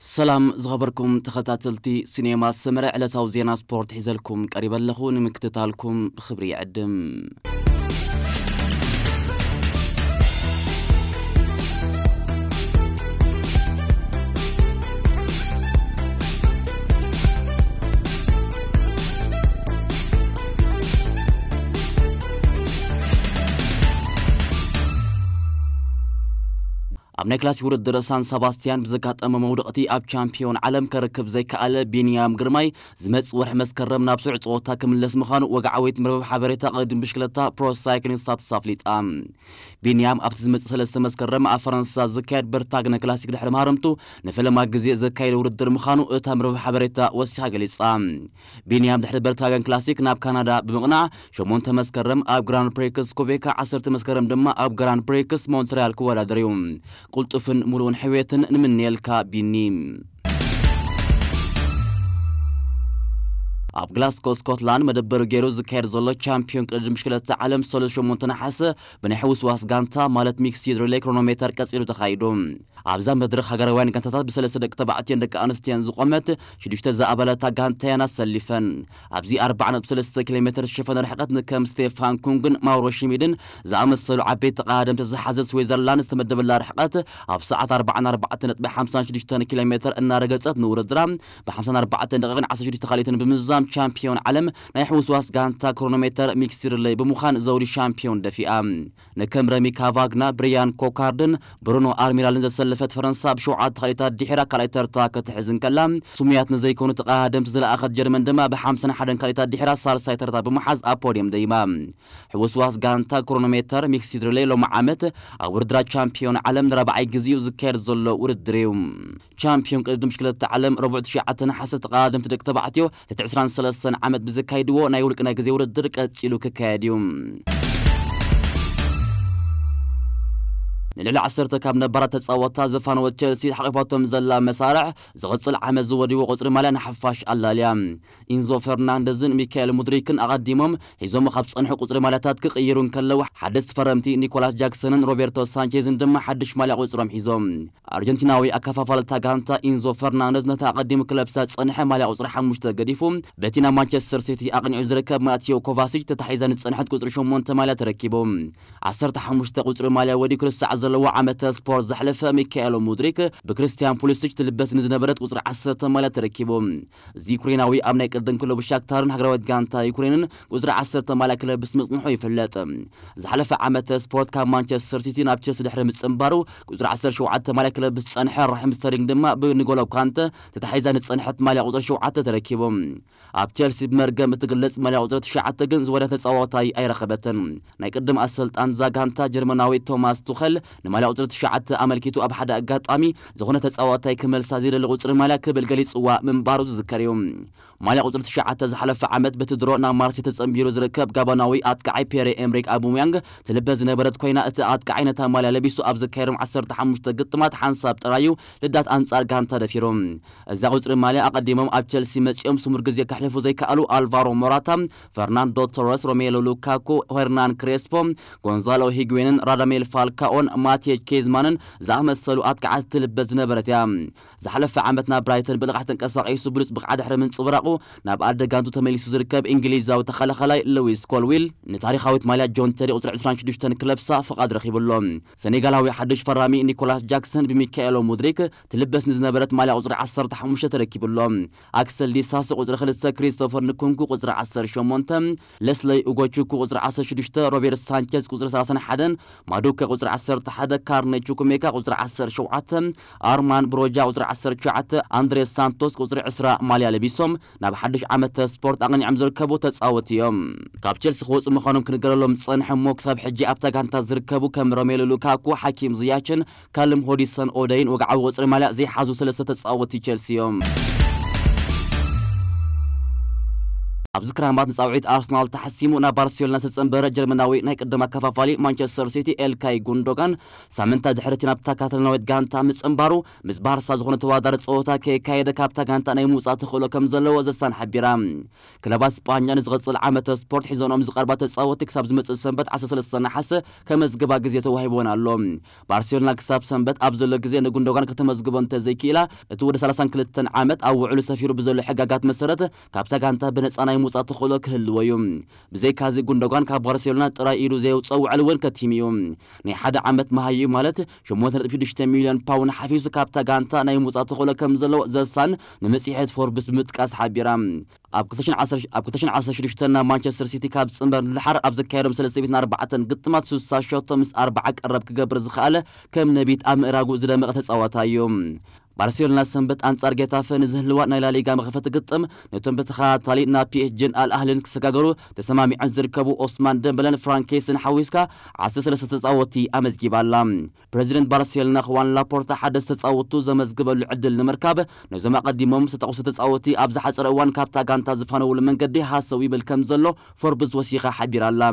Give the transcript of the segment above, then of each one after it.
ሰላም ዝኸበርኩም ተኸታተልቲ ሲኔማ ሰመረ፣ ዕለታዊ ዜና ስፖርት ሒዘልኩም ቀሪበ ኣለኹ። ንምክትታልኩም ብኽብሪ ይዕድም። ኣብ ናይ ክላሲክ ውድድር ሳን ሰባስቲያን ብዘጋጠመ መውደቕቲ ኣብ ቻምፒዮን ዓለም ከረክብ ዘይከኣለ ቢንያም ግርማይ ዝመጽእ ወርሒ መስከረም ናብ ስሩዕ ጸወታ ክምለስ ምዃኑ ወግዓዊት መርበብ ሓበሬታ ቅድድም ብሽክለታ ፕሮ ሳይክሊንግ ስታትስ ኣፍሊጣ። ቢንያም ኣብቲ ዝመጽእ ሰለስተ መስከረም ኣብ ፈረንሳ ዝካየድ በርታግነ ክላሲክ ድሕሪ ማህረምቱ ንፈለማ ግዜ ዘካየደ ውድድር ምዃኑ እታ መርበብ ሓበሬታ ወሲኻ ገሊጻ። ቢንያም ድሕሪ በርታገን ክላሲክ ናብ ካናዳ ብምቕናዕ ሸሞንተ መስከረም ኣብ ግራንድ ፕሪክስ ኩቤካ፣ ዓሰርተ መስከረም ድማ ኣብ ግራንድ ፕሪክስ ሞንትሪያል ክወዳደር እዩ። ቅልጡፍን ሙሉእን ሕውየትን ንምንየልካ ቢኒ። ኣብ ግላስኮ ስኮትላንድ መደበሩ ገይሩ ዝካየድ ዘሎ ቻምፒዮን ቅድድም ብሽክለታ ዓለም ሰሉስ ሸሞንተ ነሓሰ ብናይ ሕውስዋስ ጋንታ ማለት ሚክስድ ሪሌ ክሮኖሜተር ቀጺሉ ተኻይዱ። ኣብዛ መድረኽ ሃገራውያን ጋንታታት ብሰለስተ ደቂ ተባዕትዮን ደቂ ኣንስትዮን ዝቖመት ሽዱሽተ ዝኣባላታ ጋንታ እየን ኣሰሊፈን። ኣብዚ ኣርባዓ ነጥቢ ሰለስተ ኪሎ ሜትር ዝሸፈነ ርሕቀት ንከም ስቴፋን ኩንግን ማውሮ ሽሚድን ዝኣመሰሉ ዓበይቲ ተቐዳደምቲ ዝሓዘት ስዊዘርላንድ ዝተመደበላ ርሕቀት ኣብ ሰዓት ኣርባዓን ኣርባዕተ ነጥቢ ሓምሳን ሽዱሽተን ኪሎ ሜትር እናረገጸት ንውድድራ ብ ሓምሳን ኣርባዕተን ደቂቕን ዓሰርተ ሽዱሽተ ካልኢትን ብምዝዛም ቻምፒዮን ዓለም ናይ ሕውስዋስ ጋንታ ክሮኖሜተር ሚክስድ ሪሌ ብምዃን ዘውዲ ሻምፒዮን ደፊኣ። ንከም ረሚ ካቫግና፣ ብሪያን ኮካርድን ብሩኖ ኣርሚራልን ዘሰለፈት ፈረንሳ ብሸውዓተ ካልኢታት ድሒራ ካልኣይ ተርታ ክትሕዝ እንከላ፣ ስሙያት ንዘይኮኑ ተቐዳደምቲ ዝለኣኸት ጀርመን ድማ ብሓምሳን ሓደን ካልኢታት ድሒራ ሳልሳይ ተርታ ብምሓዝ ኣብ ፖድየም ደይባ። ሕውስዋስ ጋንታ ክሮኖሜተር ሚክስድ ሪሌ ሎሚ ዓመት ኣብ ውድድራት ቻምፒዮን ዓለም ንራብዓይ ግዜኡ ዝካየድ ዘሎ ውድድር እዩ። ቻምፒዮን ቅድድም ብሽክለታ ዓለም ረቡዕ ትሽዓተ ነሓሰ ተቐዳደምቲ ደቂ ተባዕትዮ ትሕቲ ዕስራን ሰለስተን ዓመት ብዘካይድዎ ናይ ውልቂ ናይ ግዜ ውድድር ቀጺሉ ክካየድ እዩ። ንልዕሊ ዓሰርተ ካብ ነባራት ተጻወታ ዘፋነወት ቸልሲ ሓቂፋቶም ዘላ መሳርዕ ዝቕጽል ዓመት ዝወድዎ ቁጽሪ ማልያ ንሓፋሽ ኣላልያ። ኢንዞ ፈርናንደዝን ሚካኤል ሙድሪክን ኣቐዲሞም ሒዞም ካብ ጸንሑ ቁጽሪ ማልያታት ክቕይሩ እንከለዉ፣ ሓደስቲ ፈረምቲ ኒኮላስ ጃክሰንን ሮቤርቶ ሳንቼዝን ድማ ሓድሽ ማልያ ቁጽሮም ሒዞም። ኣርጀንቲናዊ ኣከፋፋልታ ጋንታ ኢንዞ ፈርናንደዝ ነታ ኣቐዲሙ ክለብሳ ዝጸንሐ ማልያ ቁጽሪ ሓሙሽተ ገዲፉ፣ በቲ ናብ ማንቸስተር ሲቲ ኣቕኒዑ ዝርከብ ማቲዮ ኮቫሲች ተታሒዛ ንጸንሐት ቁጽሪ ሸሞንተ ማልያ ተረኪቡ። ዓሰርተ ሓሙሽተ ቁጽሪ ማልያ ወዲኡ ክርሳዕ ዘለዎ ዓመተ ስፖርት ዘሕለፈ ሚካኤሎ ሙድሪክ ብክሪስቲያን ፑሊሲች ትልበስ ንዝነበረት ቁጽሪ ዓሰርተ ማልያ ተረኪቡ። እዚ ዩክሬናዊ ኣብ ናይ ቅድም ክለቡ ሻክታርን ሃገራዊት ጋንታ ዩክሬንን ቁጽሪ ዓሰርተ ማልያ ክለብስ ምጽንሑ ይፍለጥ። ዝሓለፈ ዓመተ ስፖርት ካብ ማንቸስተር ሲቲ ናብ ቸልሲ ድሕሪ ምጽንባሩ ቁጽሪ ዓሰርተ ሸውዓተ ማልያ ክለብስ ዝጸንሐ ራሒም ስተርሊንግ ድማ ብኒጎሎ ካንተ ተታሒዛ ንጸንሐት ማልያ ቁጽሪ ሸውዓተ ተረኪቡ። ኣብ ቸልሲ ብመርገም እትግለጽ ማልያ ቁጽሪ ትሽዓተ ግን ዝወደ ተጻዋታይ ኣይረኸበትን። ናይ ቅድም ኣሰልጣን እዛ ጋንታ ጀርመናዊ ቶማስ ቱኸል ንማልያ ቁጽሪ ትሽዓተ ኣመልኪቱ ኣብ ሓደ ኣጋጣሚ ዝኾነ ተጻዋታይ ክመልሳ ዘይደሊ ቁጽሪ ማልያ ክብል ገሊጽዋ ምንባሩ ዝዝከር እዩ። ማልያ ቁጽሪ ትሽዓተ ዝሓለፈ ዓመት በቲ ድሮ ናብ ማርሴ ተጸንቢሩ ዝርከብ ጋቦናዊ ኣጥቃዓይ ፔሬ ኤምሪክ ኣቡምያንግ ትልበስ ዝነበረት ኮይና፣ እቲ ኣጥቃዓይ ነታ ማልያ ለቢሱ ኣብ ዘካየዶም ዓሰርተ ሓሙሽተ ግጥማት ሓንሳብ ጥራዩ ልዳት ኣንጻር ጋንታ ደፊሩ። እዛ ቁጽሪ ማልያ ኣቐዲሞም ኣብ ቸልሲ መጺኦም ስሙር ግዜ ከሕልፉ ዘይከኣሉ ኣልቫሮ ሞራታ፣ ፈርናንዶ ቶረስ፣ ሮሜሎ ሉካኩ፣ ሄርናን ክሬስፖ፣ ጎንዛሎ ሂጉዌንን ራዳሜል ፋልካኦን ማቴጅ ኬዝማንን ዝኣመሰሉ ኣጥቃዓት ትልበስ ዝነበረት እያ። ዝሓለፈ ዓመት ናብ ብራይተን ብልቓሕ ተንቀሳቒሱ ብሉጽ ብቕዓት ድሕሪ ምንጽብራቑ ናብ ኣደ ጋንቱ ተመሊሱ ዝርከብ እንግሊዛዊ ተኸላኸላይ ሉዊስ ኮልዊል ንታሪኻዊት ማልያ ጆን ተሪ ቁጽሪ ዕስራን ሽዱሽተን ክለብሳ ፍቓድ ረኺቡ ኣሎ። ሰኔጋላዊ ሓድሽ ፈራሚ ኒኮላስ ጃክሰን ብሚካኤሎ ሙድሪክ ትልበስ ንዝነበረት ማልያ ቁጽሪ ዓሰርተ ሓሙሽተ ተረኪቡ ኣሎ። ኣክሰል ዲሳሲ ቁጽሪ ክልተ፣ ክሪስቶፈር ንኩንኩ ቁጽሪ ዓሰርተ ሸሞንተ፣ ለስለይ ኡጎቹኩ ቁጽሪ ዓሰርተ ሽዱሽተ፣ ሮቤርት ሳንቸዝ ቁጽሪ ሰላሳን ሓደን፣ ማዱከ ቁጽሪ ዓሰርተ ሓደ፣ ካርነ ቹኩሜካ ቁጽሪ ዓሰርተ ሸውዓተ፣ ኣርማን ብሮጃ ቁጽሪ ዓሰርተ ትሽዓተ፣ ኣንድሬስ ሳንቶስ ቁጽሪ ዕስራ ማልያ ለቢሶም ናብ ሓድሽ ዓመተ ስፖርት ኣቕኒዖም ዝርከቡ ተጻወቲ እዮም። ካብ ቸልሲ ክወጹ ምዃኖም ክንገረሎም ዝጸንሐ እሞ ክሳብ ሕጂ ኣብታ ጋንታ ዝርከቡ ከም ሮሜሉ ሉካኩ፣ ሓኪም ዝያችን፣ ካልም ሆዲሰን ኦደይን ወግዓዊ ቁጽሪ ማልያ ዘይሓዙ ሰለስተ ተጻወቲ ቸልሲ እዮም። ኣብዚ ክራማት ንጻውዒት ኣርሰናል ተሓሲሙ ናብ ባርሴሎና ዝተጸንበረ ጀርመናዊ ናይ ቅድም ኣከፋፋሊ ማንቸስተር ሲቲ ኤልካይ ጉንዶጋን፣ ሳምንታት ድሕሪ እቲ ናብታ ካታላናዊት ጋንታ ምጽንባሩ፣ ምስ ባርሳ ዝኾነ ተወዳዳሪ ጸወታ ከየካየደ ካብታ ጋንታ ናይ ምውጻእ ተኽእሎ ከም ዘለዎ ዘሳን ሓቢራ። ክለባት ስጳኛ ንዝቕጽል ዓመተ ስፖርት ሒዞንኦም ዝቐርባ ተጻወትቲ ክሳብ ዝመጽእ ሰንበት ዓሰርተ ሰለስተ ነሓሰ ከመዝግባ ግዜ ተዋሂቦን ኣሎ። ባርሴሎና ክሳብ ሰንበት ኣብ ዘሎ ግዜ ንጉንዶጋን ከተመዝግቦ እንተዘይክኢላ፣ እቲ ወዲ ሰላሳን ክልተን ዓመት ኣብ ውዕሉ ሰፊሩ ብዘሎ ሕጋጋት መሰረት ካብታ ጋንታ ብነጻ ናይ ምውጻእ ተኽእሎ ክህልዎ እዩ። ብዘይካዚ ጉንዶጋን ካብ ባርሴሎና ጥራይ ኢዱ ዘየውጽኦ ውዕል እውን ከቲሙ እዩ። ናይ ሓደ ዓመት መሃይኡ ማለት ሸሞንተ ነጥቢ ሽዱሽተ ሚልዮን ፓውንድ ሓፊሱ ካብታ ጋንታ ናይ ምውጻእ ተኽእሎ ከም ዘለዎ ዘሳን ንመጽሔት ፎርብስ ብምጥቃስ ሓቢራ። ኣብ ክልተ ሽሕን ዓሰርተ ሽዱሽተ ናብ ማንቸስተር ሲቲ ካብ ዝጽንበር ንድሓር ኣብ ዘካየዶም ሰለስተ ሚእትን ኣርባዕተን ግጥማት ሱሳ ሸቶ ምስ ኣርባዓ ቀረብ ክገብር ዝኸኣለ ከም ነቢት ኣብ ምእራጉ ዝደመቐ ተጻዋታይ እዩ። ባርሴሎና ሰንበት ኣንጻር ጌታፈ ንዝህልዋ ናይ ላሊጋ መኸፈቲ ግጥም ነቶም ብተኸታታሊ ናብ ፒኤስጂን ኣል ኣህልን ክሰጋገሩ ተሰማሚዖም ዝርከቡ ኦስማን ደምበለን ፍራንኬስን ሓዊስካ ዓሰርተ ሰለስተ ተጻወትቲ ኣመዝጊባ ኣላ። ፕሬዚደንት ባርሴሎና ክዋን ላፖርታ ሓደስቲ ተጻወቱ ዘመዝግበሉ ዕድል ንምርካብ ነዞም ኣቐዲሞም ዝተጠቕሱ ተጻወቲ ኣብ ዝሓጸረ እዋን ካብታ ጋንታ ዝፋነውሉ መንገዲ ሃሰው ይብል ከም ዘሎ ፎርብስ ወሲኻ ሓቢራ ኣላ።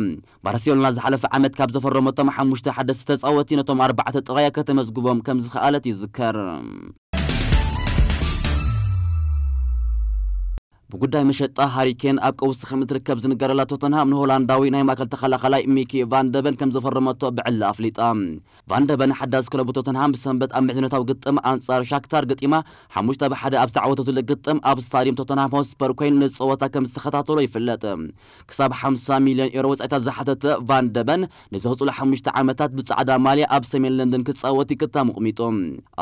ባርሴሎና ዝሓለፈ ዓመት ካብ ዘፈረመቶም ሓሙሽተ ሓደስቲ ተጻወቲ ነቶም ኣርባዕተ ጥራይ ከተመዝግቦም ከም ዝኸኣለት ይዝከር። ብጉዳይ መሸጣ ሃሪኬን ኣብ ቀውሲ ከም እትርከብ ዝንገረላ ቶተንሃም ንሆላንዳዊ ናይ ማእከል ተኸላኸላይ ሚኪ ቫንደበን ከም ዘፈረመቶ ብዕሊ ኣፍሊጣ። ቫንደበን ሓዳስ ክለቡ ቶተንሃም ብሰንበት ኣብ ምዕዝነታዊ ግጥም ኣንጻር ሻክታር ገጢማ ሓሙሽተ ብሓደ ኣብ ዝተዓወተትሉ ግጥም ኣብ ስታዲየም ቶተንሃም ሆትስፐር ኮይኑ ነቲ ጸወታ ከም ዝተኸታተሎ ይፍለጥ። ክሳብ ሓምሳ ሚልዮን ኤሮ ወጻኢታት ዝሓተተ ቫንደበን ነዚ ዝቕጽሉ ሓሙሽተ ዓመታት ብጻዕዳ ማልያ ኣብ ሰሜን ለንደን ክጻወት ይክታም ኣቕሚጡ።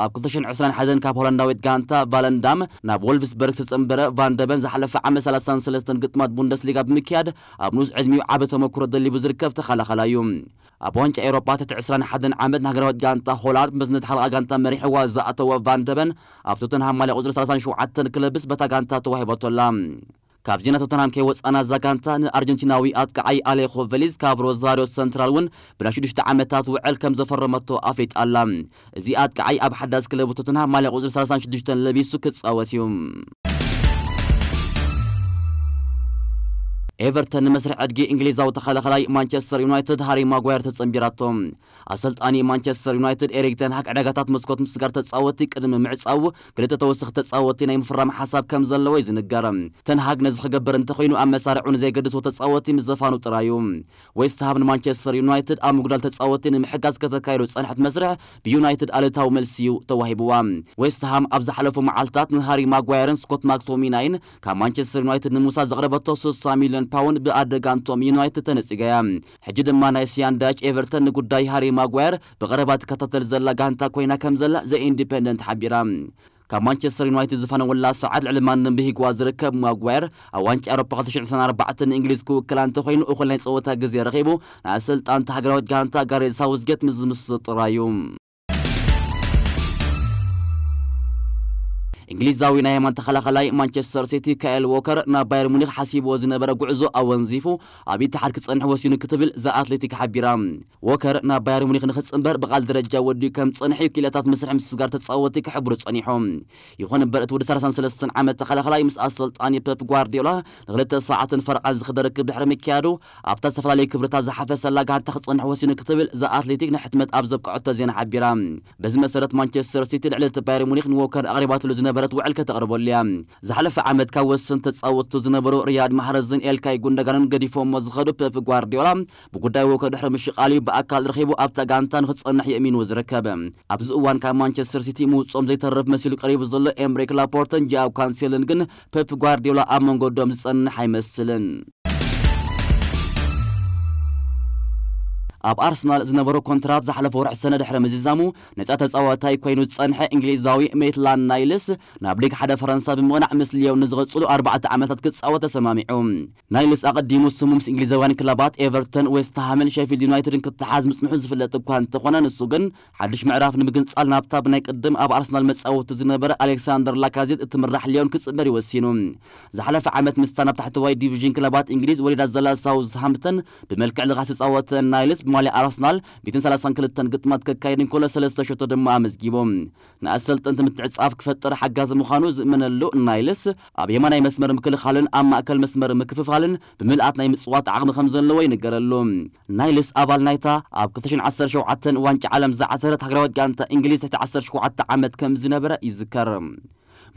ኣብ ክልተ ሽሕን ዕስራን ሓደን ካብ ሆላንዳዊት ጋንታ ቫለንዳም ናብ ወልፍስበርግ ዝተጸንበረ ቫንደበን ዝሓለፈ ዓመት ሰላሳን ሰለስተን ግጥማት ቡንደስሊጋ ብምክያድ ኣብ ንኡስ ዕድሚኡ ዓቢ ተመክሮ ደሊቡ ዝርከብ ተኸላኸላ እዩ። ኣብ ዋንጫ ኤውሮጳ ትሕቲ ዕስራን ሓደን ዓመት ንሃገራዊት ጋንታ ሆላንድ መዝነት ሓለቓ ጋንታ መሪሕዋ ዝኣተወ ቫንደበን ኣብ ቶተንሃም ማልያ ቁጽሪ ሰላሳን ሸውዓተን ክለብስ በታ ጋንታ ተዋሂበቶ ኣላ። ካብ ዜና ቶተንሃም ከይወጻና እዛ ጋንታ ንኣርጀንቲናዊ ኣጥቃዓይ ኣሌኾ ቨሊዝ ካብ ሮዛሪዮ ሰንትራል እውን ብናይ ሽዱሽተ ዓመታት ውዕል ከም ዘፈረመቶ ኣፍሊጣ ኣላ። እዚ ኣጥቃዓይ ኣብ ሓዳስ ክለቡ ቶተንሃም ማልያ ቁጽሪ ሰላሳን ሽዱሽተን ለቢሱ ክጻወት እዩ። ኤቨርተን ንመስርሕ ዕድጊ እንግሊዛዊ ተኸላኸላይ ማንቸስተር ዩናይትድ ሃሪ ማጓየር ተጸንቢራቶ። ኣሰልጣኒ ማንቸስተር ዩናይትድ ኤሪክ ተንሃግ ዕዳጋታት መስኮት ምስጋር ተጻወቲ ቅድሚ ምዕጻዉ ክልተ ተወሰኽቲ ተጻወቲ ናይ ምፍራም ሓሳብ ከም ዘለዎ እዩ ዝንገር። ተንሃግ ነዚ ክገብር እንተኾይኑ ኣብ መሳርዑ ንዘይገድስዎ ተጻወቲ ምዘፋኑ ጥራይ እዩ። ዌስትሃም ንማንቸስተር ዩናይትድ ኣብ ምጉዳል ተጻወቲ ንምሕጋዝ ከተካይዶ ዝጸንሐት መስርሕ ብዩናይትድ ኣሉታዊ መልሲ እዩ ተዋሂብዋ። ዌስትሃም ኣብ ዝሓለፉ መዓልታት ንሃሪ ማጓየርን ስኮት ማክቶሚናይን ካብ ማንቸስተር ዩናይትድ ንምውሳድ ዘቕረበቶ ስሳ ሚልዮን ፓውንድ ብኣደጋንቶም ዩናይትድ ተነጺጋ እያ። ሕጂ ድማ ናይ ሲያን ዳይች ኤቨርተን ንጉዳይ ሃሪ ማጓየር ብቐረባ ትከታተል ዘላ ጋንታ ኮይና ከም ዘላ ዘ ኢንዲፐንደንት ሓቢራ። ካብ ማንቸስተር ዩናይትድ ዝፋነወላ ሰዓት ልዕሊ ማንም ብሂግዋ ዝርከብ ማጓየር ኣብ ዋንጫ ኤውሮፓ ክልተ ሽሕን ዕስራን ኣርባዕተን ንእንግሊዝ ክውክላ እንተኾይኑ እኹል ናይ ጸወታ ግዜ ረኺቡ ንኣሰልጣንቲ ሃገራዊት ጋንታ ጋሬት ሳውዝጌት ምስ ዝምስጥ ጥራይ እዩ። እንግሊዛዊ ናይ የማን ተኸላኸላይ ማንቸስተር ሲቲ ካኤል ዎከር ናብ ባየር ሙኒክ ሓሲብዎ ዝነበረ ጉዕዞ ኣወንዚፉ ኣብ ኢትሓድ ክጸንሕ ወሲኑ ክትብል ዘ ኣትሌቲክ ሓቢራ። ዎከር ናብ ባየር ሙኒክ ንክጽንበር ብቓል ደረጃ ወዲኡ ከም ዝጸንሐ እዩ ክኢላታት መስርሕ ምስግጋር ተጻወቲ ክሕብሩ ጸኒሖም። ይኹን እምበር እቲ ወዲ ሰላሳን ሰለስተን ዓመት ተኸላኸላይ ምስ ኣሰልጣኒ ፔፕ ጓርዲዮላ ንክልተ ሰዓትን ፈረቓን ዝኽደ ርክብ ድሕሪ ምክያዱ ኣብታ ዝተፈላለዩ ክብርታት ዝሓፈሰላ ጋንታ ክጸንሕ ወሲኑ ክትብል ዘ ኣትሌቲክ ንሕትመት ኣብ ዘብቅዐቶ ዜና ሓቢራ። በዚ መሰረት ማንቸስተር ሲቲ ልዕሊ እቲ ባየር ሙኒክ ንዎከር ኣቕሪባትሉ ዝነበረት ውዕል ከተቕርበሉ እያ። ዝሓለፈ ዓመት ካብ ወሰንቲ ተጻወትቱ ዝነበሩ ሪያድ ማህረዝን ኤልካይ ጉንደጋንን ገዲፎሞ ዝኸዱ ፔፕ ጓርዲዮላ ብጉዳይ ዎከር ድሕሪ ምሽቃልዩ ብኣካል ረኺቡ ኣብታ ጋንታ ንክጸንሕ የእሚንዎ ዝርከብ። ኣብዚ እዋን ካብ ማንቸስተር ሲቲ ምውጽኦም ዘይተርፍ መሲሉ ቀሪቡ ዘሎ ኤምሪክ ላፖርተን ጂያው ካንሴልን ግን ፔፕ ጓርዲዮላ ኣብ መንጎ ዶም ዝጸንሕ ኣይመስልን። ኣብ ኣርሰናል ዝነበሮ ኮንትራት ዝሓለፈ ወርሒ ሰነ ድሕሪ ምዝዛሙ ነጻ ተጻዋታይ ኮይኑ ዝጸንሐ እንግሊዛዊ ሜትላን ናይልስ ናብ ሊግ ሓደ ፈረንሳ ብምቕናዕ ምስ ሊዮን ንዝቕጽሉ ኣርባዕተ ዓመታት ክጻወት ተሰማሚዑ። ናይልስ ኣቐዲሙ ስሙ ምስ እንግሊዛውያን ክለባት ኤቨርተን፣ ዌስትሃምን ሼፊልድ ዩናይትድን ክተሓዝ ምጽንሑ ዝፍለጥ እኳ እንተኾነ ንሱ ግን ሓድሽ ምዕራፍ ንምግንጻል ናብታ ብናይ ቅድም ኣብ ኣርሰናል መጻወቲ ዝነበረ ኣሌክሳንደር ላካዜት እትምራሕ ሊዮን ክጽንበር እዩ ወሲኑ። ዝሓለፈ ዓመት ምስታ ናብ ታሕተዋይ ዲቪዥን ክለባት እንግሊዝ ወሪዳ ዘላ ሳውዝሃምፕተን ብመልክዕ ልቓሕ ዝተጻወተ ናይልስ ትማሊ ኣርሰናል ሚእትን ሰላሳን ክልተን ግጥማት ከካየድ እንከሎ ሰለስተ ሸቶ ድማ ኣመዝጊቡ። ንኣሰልጠንቲ ምትዕጻፍ ክፈጥር ሓጋዚ ምዃኑ ዝእመነሉ ናይልስ ኣብ የማናይ መስመር ምክልኻልን ኣብ ማእከል መስመር ምክፍፋልን ብምልኣት ናይ ምጽዋት ዓቕሚ ከም ዘለዎ ይንገረሉ። ናይልስ ኣባል ናይታ ኣብ ክልተ ሽሕን ዓሰርተ ሸውዓተን ዋንጫ ዓለም ዝዓተረት ሃገራዊት ጋንታ እንግሊዝ ትሕቲ ዓሰርተ ሸውዓተ ዓመት ከም ዝነበረ ይዝከር።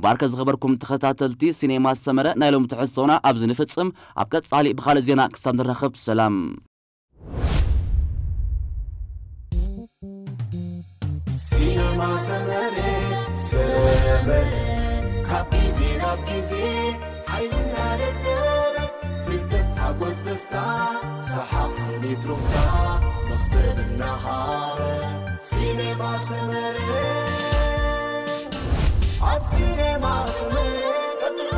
ባርከ ዝኸበርኩም ተኸታተልቲ ሲኔማ ሰመረ ናይ ሎም ትሕዝቶና ኣብዚ ንፍጽም። ኣብ ቀጻሊ ብኻልእ ዜና ክሳብ ንራኸብ ሰላም። ሲነማ ሰመረ ሰመረ ካብ ግዜ ናብ ግዜ ሓይሊ እናደለበ ፍልጠት ሓጎስ ደስታ ሰሓቕ ስኒት ሩፍታ መኽሰብ እናሃበ ሲነማ ሰመረ ኣብ ሲነማ ሰመረ ቀጥዑ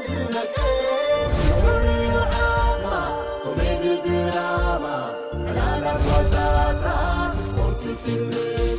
ዝነቀ ፍሉይ ዓማ ኮሜዲ ድራማ ዕላላት ዋዛታት ስፖርት ፊልም